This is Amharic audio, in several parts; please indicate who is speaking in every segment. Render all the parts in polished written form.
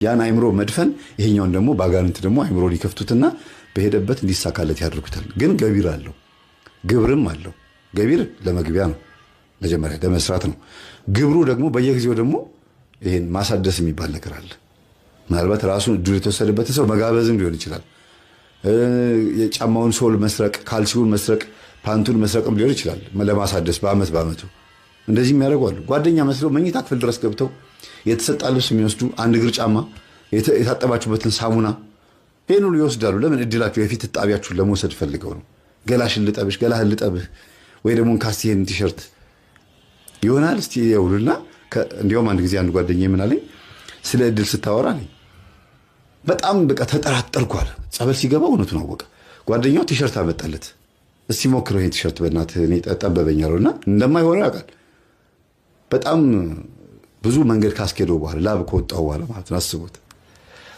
Speaker 1: ያን አይምሮ መድፈን፣ ይሄኛውን ደግሞ በአጋንንት ደግሞ አይምሮ ሊከፍቱትና በሄደበት እንዲሳካለት ያደርጉታል። ግን ገቢር አለው፣ ግብርም አለው። ገቢር ለመግቢያ ነው፣ መጀመሪያ ለመስራት ነው። ግብሩ ደግሞ በየጊዜው ደግሞ ይሄን ማሳደስ የሚባል ነገር አለ። ምናልባት ራሱን እድሉ የተወሰደበትን ሰው መጋበዝም ሊሆን ይችላል። የጫማውን sole መስረቅ፣ ካልሲውን መስረቅ፣ ፓንቱን መስረቅም ሊሆን ይችላል። ለማሳደስ በአመት በአመቱ እንደዚህ የሚያደርጉ አሉ። ጓደኛ መስለው መኝታ ክፍል ድረስ ገብተው የተሰጣ ልብስ የሚወስዱ፣ አንድ እግር ጫማ፣ የታጠባችሁበትን ሳሙና ይህን ሁሉ ይወስዳሉ። ለምን? እድላችሁ የፊት ጣቢያችሁን ለመውሰድ ፈልገው ነው። ገላሽን ልጠብሽ፣ ገላህን ልጠብህ፣ ወይ ደግሞ ካስቲ ይሄን ቲሸርት ይሆናል እስቲ ይውሉና። እንዲያውም አንድ ጊዜ አንድ ጓደኛዬ ምን አለኝ፣ ስለ እድል ስታወራ አለኝ በጣም በቃ ተጠራጠርኩ አለ። ጸበል ሲገባ እውነቱን አወቀ። ጓደኛው ቲሸርት አመጣለት። እስቲ ሞክረው ይሄ ቲሸርት በእናትህ እኔ ጠበበኝ አለውና እንደማይሆነው ያውቃል። በጣም ብዙ መንገድ ካስኬደው በኋላ፣ ላብ ከወጣው በኋላ ማለት ነው። አስቡት።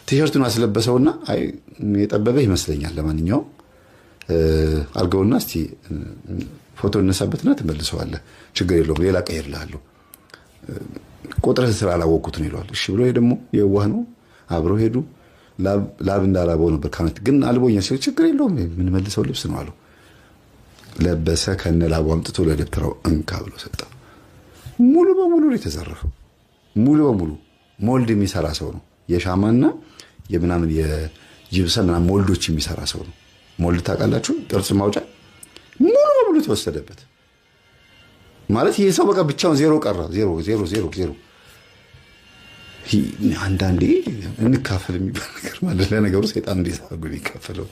Speaker 1: ቲሸርቱን አስለበሰውና አይ የጠበበ ይመስለኛል፣ ለማንኛውም አድርገውና እስቲ ፎቶ እነሳበትና ትመልሰዋለህ፣ ችግር የለውም፣ ሌላ ቀይርልሃለሁ፣ ቁጥርህ ስላላወቅኩት ነው ይለዋል። እሺ ብሎ ይሄ ደግሞ የዋህ ነው። አብረው ሄዱ። ላብ እንዳላበው ነበር። ካነት ግን አልቦኛ ሲል ችግር የለውም የምንመልሰው ልብስ ነው አለው። ለበሰ። ከነ ላቡ አምጥቶ ለደብተራው እንካ ብሎ ሰጠው። ሙሉ በሙሉ ነው የተዘረፈው። ሙሉ በሙሉ mold የሚሰራ ሰው ነው። የሻማና የምናምን የጅብሰን ምናምን mold ኦች የሚሰራ ሰው ነው። Mold ታውቃላችሁ? ቅርጽ ማውጫ። ሙሉ በሙሉ ተወሰደበት። ማለት ይህ ሰው በቃ ብቻውን ዜሮ ቀረ። ዜሮ ዜሮ ዜሮ ዜሮ። አንዳንዴ እንካፈል የሚባል ነገር ማለት ለነገሩ ሰይጣን እንዴት አድርጎ የሚካፈለው?